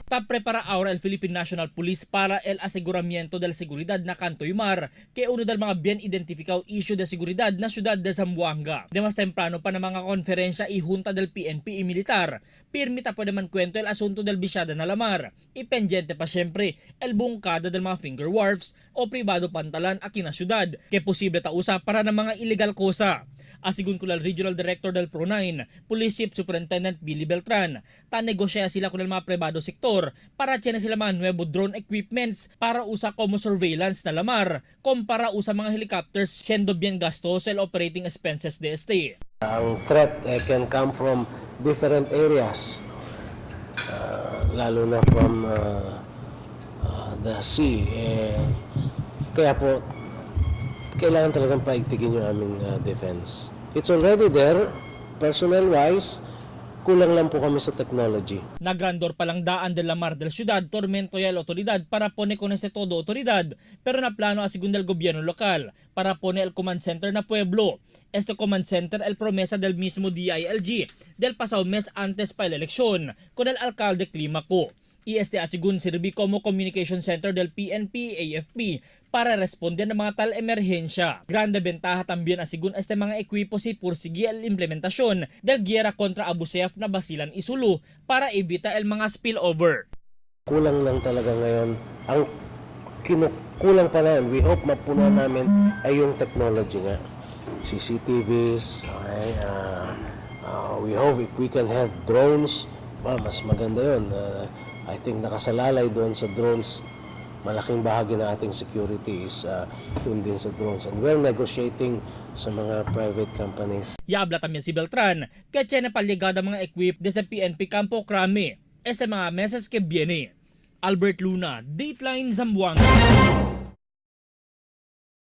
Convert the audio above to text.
Ta prepara ahora el Philippine National Police para el aseguramiento del seguridad na kanto y mar, que uno del mga bien identificado issue de seguridad na ciudad de Zamboanga. De mas temprano pa na mga konferensya y junta del PNP y militar, pirmi ta pwede man kwento el asunto del bisyada na lamar. Y pendiente pa siyempre el bungkada del mga finger wharfs o privado pantalan aki na syudad, que posible ta usa para na mga illegal kosa. Asigun ko Regional Director del Pro 9, Police Chief Superintendent Billy Beltran, ta negosya sila con el mga privado sektor para tiene sila mga nuevo drone equipments para usa como surveillance na lamar, kumpara usa mga helicopters, siendo bien gastoso el operating expenses de este. Ang threat can come from different areas, lalo na from the sea. Eh, kaya po, kailangan talagang paigtingin yung aming defense. It's already there, personnel-wise, kulang lang po kami sa technology. Nagrandor pa lang daan del lamar del ciudad, tormento ya la autoridad para pone con este todo autoridad, pero na plano a según del gobyerno lokal para pone el command center na pueblo. Este command center el promesa del mismo DILG del pasado mes antes pa la eleksyon con el alcalde Climaco. Y este asigun sirvi como communication center del PNP AFP para responder ng mga tal emerhensya. Grande ventaja también asigun este mga equipo si pursigi el implementación del giyera kontra Abu Sayyaf na Basilan y Sulu para evita el mga spillover. Kulang lang talaga ngayon. Ang kinukulang pa na, we hope mapuno namin ay yung technology nga. CCTVs, okay, we hope if we can have drones, ba, mas maganda yun. I think nakasalalay doon sa drones, malaking bahagi ng ating security is doon din sa drones. And we're negotiating sa mga private companies. Y habla también si Beltran que tiene paligada mga equip desde PNP Campo Crame este mga meses que viene. Albert Luna, Dateline Zamboanga.